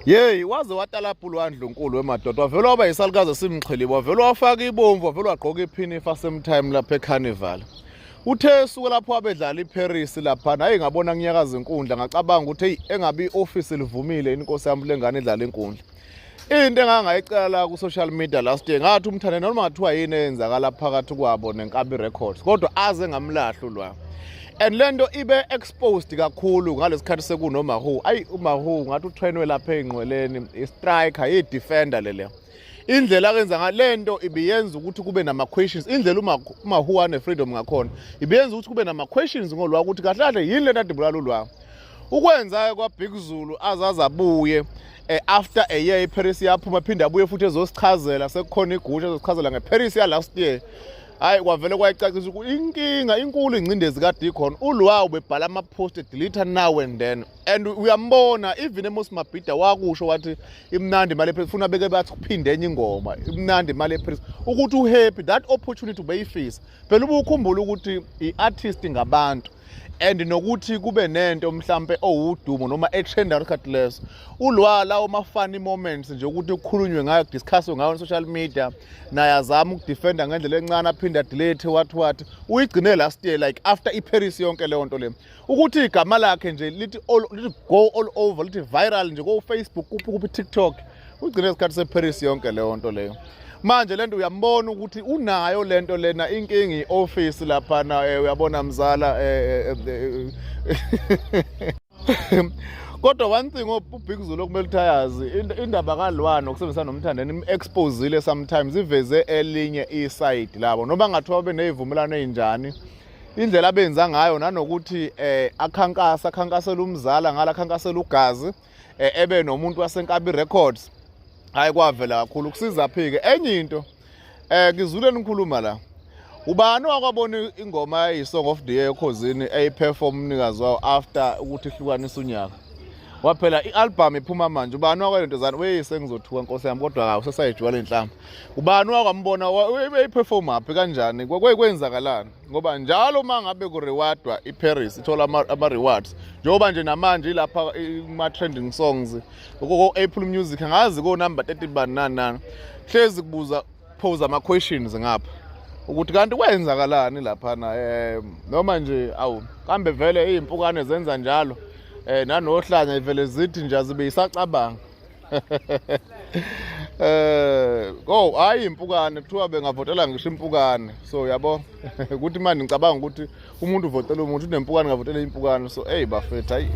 Yeyi waze watalabha ulwandlunkulu wemadoda, wavele waba yisalukazi esimxhilibo, wavele wafaka ibomvu, wavele wagqoka iphinifa same time lapha ecarnival. Uthe esuka lapho wabedlala iParis lapha, naye ngabona kunyakaza inkundla, ngacabanga ukuthi hey, engabe i-office livumile inkosi yami lengane idlala inkundla. Into engangayicela la ku-social media last year, ngathi umthande noma ngathiwa yini eyenzakala phakathi kwabo neNkabi Records, kodwa aze ngamlahla ulwa. And lento ibe exposed kakhulu ngalesikhathi sekunoMahu. Ayi uMahu ngathi utrainwe lapha ey'nqweleni, i-striker, i-defender lele. Indlela akenza ngalento ibiyenza ukuthi kube nama questions. Indlela uMahu ane freedom ngakhona ibiyenza ukuthi kube nama questions ngolwa ukuthi kahle kahle yini lento adibulala ulwa. Ukwenza kwa Big Zulu azazabuye after a year iParis yaphuma, phinde abuye futhi ezosichazela sekukhona igusha ezosichazela ngeParis ya last year. Hayi kwavele kwayicacisa ukuthi inkinga inkulu, ingcindezi kade ikhona. Ulwa ubebhala ama-post, delete now and then, and uyambona even eMos Mabhida wakusho wathi imnandi imali eParis, funa beke bathi kuphinde enye ingoma, imnandi imali eParis, ukuthi uhappy that opportunity ubeyifisa phela. Ubukhumbula ukuthi i-artist ngabantu and nokuthi kube nento mhlambe owudumo noma etrenda isikhathi leso, ulwa lawo ma-funny moments nje ukuthi kukhulunywe ngayo, kudiscusswe ngayo on social media. Naye azama ukudefenda ngendlela encane, aphinde adelete, wathi wathi uyigcine last year, like after iParis yonke leyo nto le, ukuthi igama lakhe nje lithi all, lithi go all over, lithi viral nje ko Facebook, kuphi kuphi, TikTok, ugcine isikhathi seParis yonke leyo nto leyo. Manje lento uyambona ukuthi unayo lento lena inkinga, i-office laphana, uyabona mzala, kodwa one thing uBig Zulu okumele ukuthi ayazi, indaba kalwano okusebenzisa nomthandeni im-exposile sometimes, iveze elinye iside labo, noma ngathiwa beney'vumelwano ey'njani, indlela abenza ngayo, nanokuthi akhankasa, akhankasela umzala ngala, akhankasela ugazi, ebe nomuntu waseNkabi Records. Hayi kwavela kakhulu kusiza phi-ke enye into. Ngizule nikhuluma la, ubani wakwabona ingoma eyi-song of the year ekhozini eyiperform umnikazi wayo after ukuthi ihlukanise unyaka waphela, i-album iphuma manje? Ubani wakwalento zani weyise? Ngizothuka nkosi yami, kodwa kawu sesayijwala inhlamba. Ubani wakwambona eyiperform aphi, kanjani, kwenzakalani? Ngoba njalo uma ngabe kurewardwa iParis ithola ama-rewards, njengoba nje namanje ilapha kuma-trending songs ko-Apple Music, angazi ko-number 30 bani nani nani, hlezi kubuza pose ama-questions ngapha ukuthi kanti kwenzakalani laphana, noma nje awu kambe vele iy'mpukane zenza njalo, nanohlanya vele zithi nje azibe isacabanga. Go hayi impukane, kuthiwa bengavotela ngisho impukane, so yabo ukuthi manje ngicabanga ukuthi umuntu uvotela umuntu unempukane, ngavotela impukane, so hey bafethu, hayi.